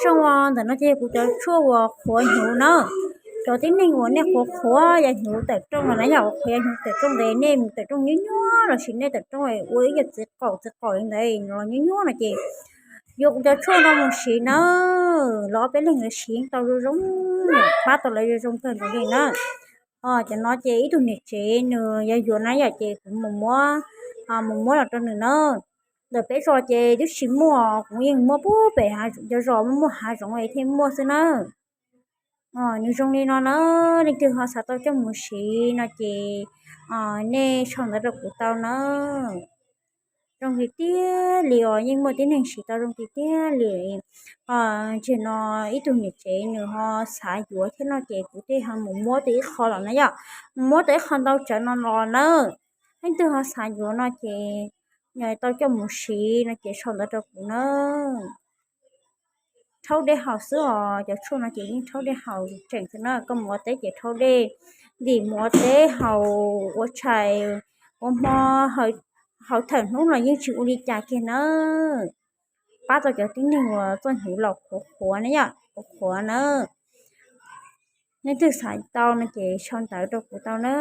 Zoo ntawm no ces yog kuv cov tshuaj uas qhuav hnyuv na. Cov tib neeg uas nej qhuav qhuav yav hnyuv tawm rooj no na, yog uas qhuav yav hnyuv tawm rooj ntawd nej mus tawm rooj nyuaj nyuaj lossis nej tawm rooj ua ib yam txiv qaum txiv qaum li ntawd los nyuaj nyuaj no ces yuav kuv cov tshuaj no mus siv na. Los ob peb leeg lawv siv yeej tau zoo zoo, pab tau lawv zoo zoo kawg nkaus li na. Cov no ces ib tug niam tsev nws yog yuav na yom, ces kuv mus muab, mus muab los rau nws na. Ntawm peb zos ces twb tsis muaj, kuv yeej muab pub pem cov zos muaj muaj hav zoov es thiaj muaj xwb na. Nws zoo li no na, leej twg ho xav tau coj mus siv no ces nej sau ntawv rau kuv tau na. Zoo tiag tiag li os, yeej muaj tib neeg siv tau zoo tiag tiag li. Ntshe no ib tug niam tsev nws ho xav yuav thiab no ces kuv thiaj ho mus muab tau ib qho los na yom, mus muab tau ib qho ntau tsawv no los na. Leej twg ho xav yuav no ces tau coj mus siv no ces sau ntawv rau kuv na. Rhaub dej haus xwb os, cov tshuaj no ces yeej rhaub dej haus tseem xwb na. Koj mus ua teb ces rhaub dej, ntim mus ua teb haus, ua tshais, ua hmo, haus thawm hnub los yeej tsis ua li cas kiag na. Pab tau cov tib neeg uas txoj hnyuv los qhuav qhuav na yom, qhuav qhuav na. Leej twg xav tau no ces sau ntawv rau kuv tau na.